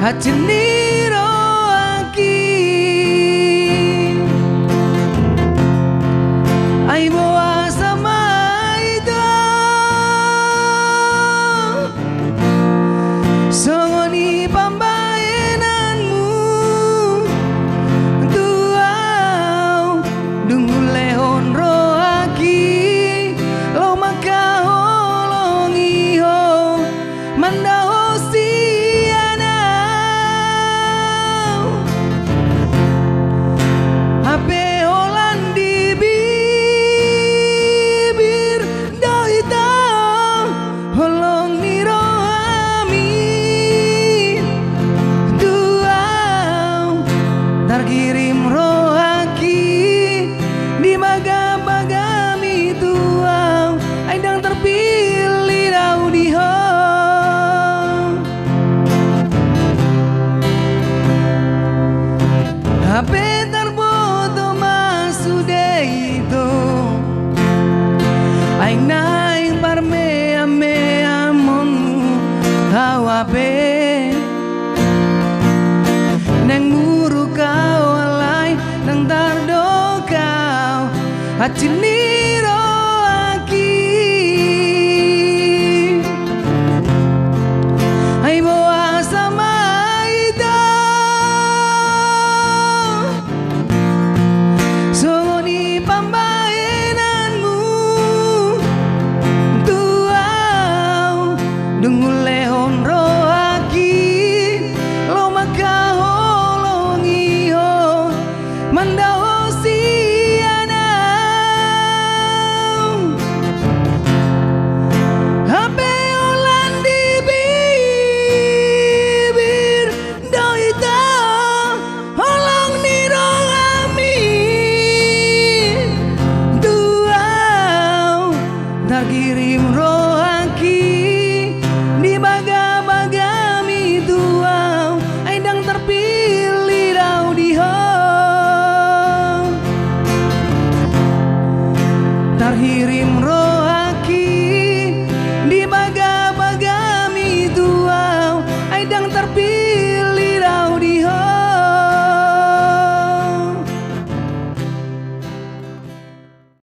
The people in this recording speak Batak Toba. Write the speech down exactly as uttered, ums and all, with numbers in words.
Hansit ni rohangki. Ai boasa ma hita songon i pambahenanmu tu ahu? Dung hulehon rohangki, laho mangkaholongi ho, mandao sian ahu. Hape holan di bibir do hita holong ni rohami tu ahu. Tarkirim rohangki di bagabagami tu ahu, ai ndang tarpillit ahu di ho. Hape tarboto ma sude ito, ai naeng parmeameaonmu ahu hape. Naeng muruk ahu alai ndang tardok ahu, hansit ni rohangki. Ai boasa ma hita songon i pambahenanmu tu ahu? Dung hulehon rohangki, laho mangkaholongi ho, mandao sian ahu. Hape holan di bibir do hita holong ni rohami tu ahu. Tarkirim rohangki di bagabagami tu ahu, ai ndang tarpillit ahu di ho. Tarkirim rohangki di bagabagami tu ahu, ai ndang tarpillit